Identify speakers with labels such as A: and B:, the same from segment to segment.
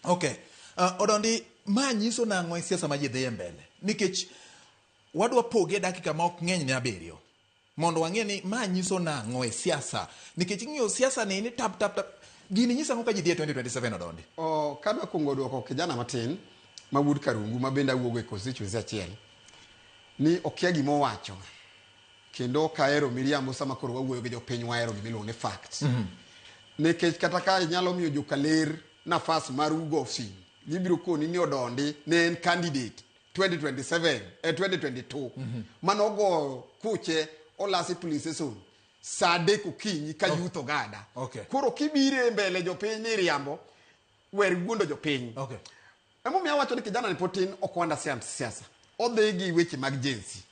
A: Okay. Odondi, ma nyiso nang'o e siasa ma ji dhiye mbele? Nikech wadwa poge dakika ma ok ng'eny ne 7 mondo wang'e ni ma nyiso nang'o e siasa. Nikech ing'iyo siasa ni tap tap tap. Gini nyiso ang'o ka ji dhi e 2027 Odondi?
B: Kadwa kuongo duoko kijana matin ma wuod Karungu ma bende awuogo e constituency achiel ni okia gima owacho kendo ok ahero miriambo sama koro wawuoyo gi jopiny, wahero gima iluongo ni facts. Nikech kata ka inyalo miyo jokaler nafas mar ugo sim, gibiro koni ni Odondi ne en candidate 2027, 2022 manogoyo kuche olasi police station saa 3 okinyi ka youth ogada. Koro kibire mbele jopiny ni riambo, wer wuondo jopiny. Emomiyo awacho ni kijana ni pod tin, ok understand siasa. Odhi gi weche mag Gen Z.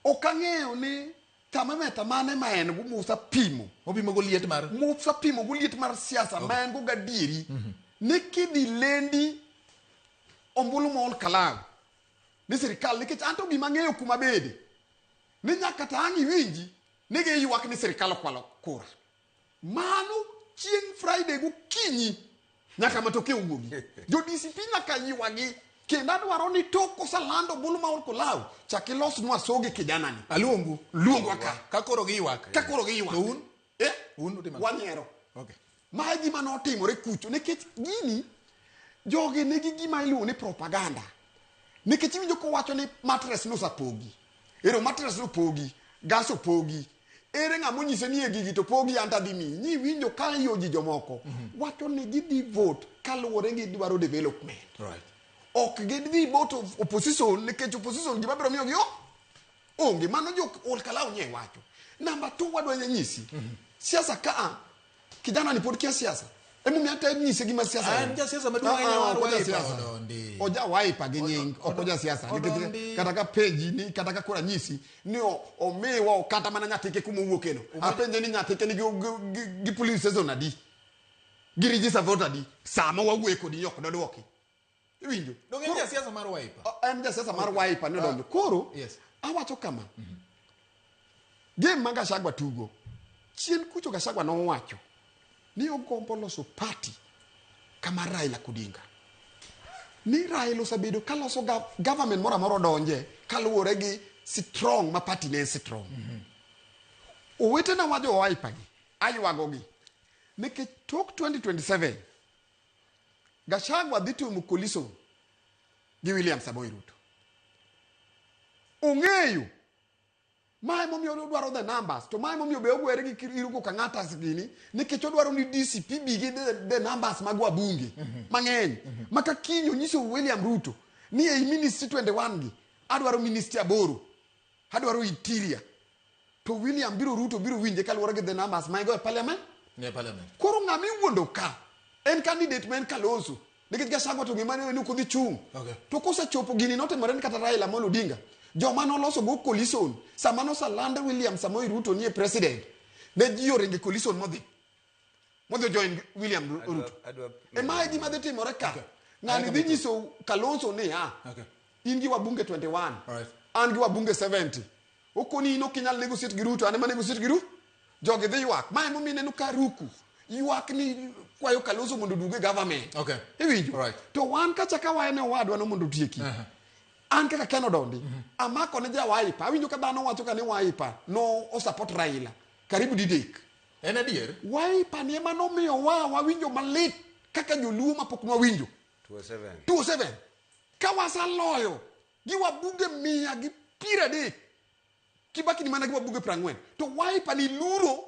B: Ok ang'eyo ni thermometer mane ma en go Musa pimo.
A: Opimo go liet mar
B: Musa pimo go liet mar siasa ma en go gadieri. Ni kidhi lendi ombulu ma Ol Kalou ni sirikal, nikech anto gima ang'eyo kuma bede ni nyaka to ang' iwinji ni giywak ni sirikal okwalo kura. Mano chieng' Friday gokinyi nyaka matokeo wuogi. Jo DCP nyaka ywagi kendo adwaro ni tok kosalando ombulu ma Ol Kalou chak ilosnwa soge kijana ni.
A: Aluongu.
B: Luongwa ka.
A: Ka koro giywak.
B: Ka koro giywak.
A: To un? Un utimo?
B: Wanyiero.
A: Okay.
B: Ma e gima notimore kucho nikech gini jogi nigi gima iluongo ni propaganda. Nikech iwinjo kowacho ni mattress nosepogi. Ero mattress nopogi, gas opogi. Ere ng'ama onyise ni e gigi to pogi an to adhi miyi. Nyi winjo ka yoji jomoko. Wacho ni gidhi vote kaluwore gi dwaro development. Ok gidhi vote opposition nikech opposition gima biro miyogi onge. Mano jo Ol Kalou nye wacho. Namba 2 wadwa nyisi. Siasa ka kijana ni pod kia siasa. Emomiyo ata nyise gima siasa
A: en. Ja siasa maduong' ahinya mar Wiper, Odondi.
B: Oja Wiper gi nying, ok oja siasa. Nikech kata ka penji ni kata ka koro anyisi ni omiwa kata mana nyathike kuma owuokeno. Apenje ni nyathike nigi gi police station adi? Gi register voter adi? Sama wawuoye kodi ok dodwoki. Iwinjo?
A: Donge en jasiasa mar Wiper?
B: En jasiasa mar Wiper ni odonjo. Koro awacho kama. Game ma Gachagua tugo. Chien kucho Gachagua nowacho ni ogombo loso party kama Raila Odinga. Ni Raila osebedo ka loso government moro amora odonje kaluwore gi strong ma party ne strong. Owetena wa jo Wiper gi, aywago gi. Nikech tok 2027 Gachagua dhi timo coalition gi William Samoei Ruto. Ong'eyo ma emomiyo odwaro the numbers, to ma emomiyo be ogwere gi Irungu Kang'ata gini, nikech odwaro ni DCP bi gi the numbers mag wabunge mang'eny. Ma ka kiny onyiso William Ruto ni ei ministry 21 gi adwaro ministry 8, adwaro interior, to William biro Ruto biro winje kaluwore gi the numbers ma igo e parliament.
A: Ne parliament.
B: Koro ng'ama iwuondo ka en candidate ma en Kalonzo, nikech Gachagua to gima ne ok odhi chung'. To kosechopo gini notimore ni kata Raila Amolo Odinga, joma noloso go coalition, sama nosaland William Samoei Ruto nie president, ne ji oringo e coalition modhi join William Ruto. E mae gima dhi timore ka. Ng'ani dhi nyiso Kalonzo ni in gi wabunge 21, an gi wabunge 70. Okoni in ok inyal negotiate gi Ruto, an ema negotiate gi Ruto. Jogi dhi ywak. Ma emomiyo ineno ka Ruku ywak ni kwayo Kalonzo mondo oduog e government. Iwinjo? To wan kacha ka waene owadwa no mondo otieki. An kaka Ken Odondi, amako ne ja Wiper. Awinjo ka dhano wacho ka ni Wiper no osupport Raila. Karibu didek.
A: En adier?
B: Wiper ni ema nomiyo wa wawinjo malit kaka joluo mapok nwawinjo.
C: 207.
B: 207. Ka wasaloyo gi wabunge 130, Kibaki ni mana gi wabunge 40. To Wiper ni luro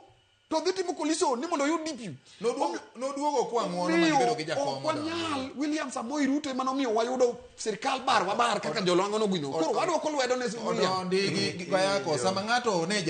B: to dhi timo coalition ni mondo oyud DP.
A: Noduogo kwa ng'uono ma gibedo gi jakom.
B: Ok wanyal. William Samoei Ruto ema nomiyo wayudo sirikal bar wabar kaka jolang'o nogwino. Koro wadwoko lwedo ne William.
A: Odondi gi Kayako sama ng'ato ne ja